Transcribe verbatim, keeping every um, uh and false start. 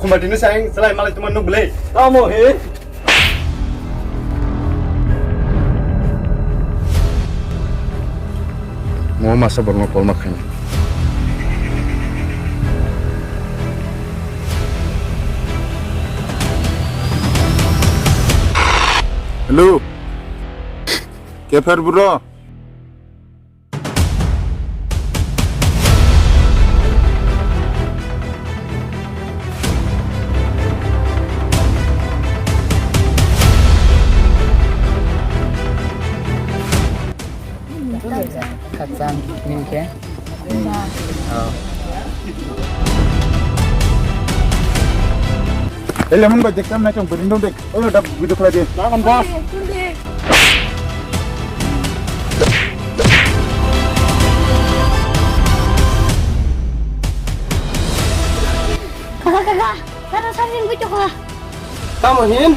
Kumatini sayang selai malai tuma nuk belai. Tamo he. Mo masa borno kolma khani. Hello. Kefer bro. Kacang, min ke? Oh. Eh, lemon ba jekam na chong berindong dek. Oh, dap video khlai de. Nakon boss. Kaka, kaka, kaka, sana sanin gue coba. Tamo hin?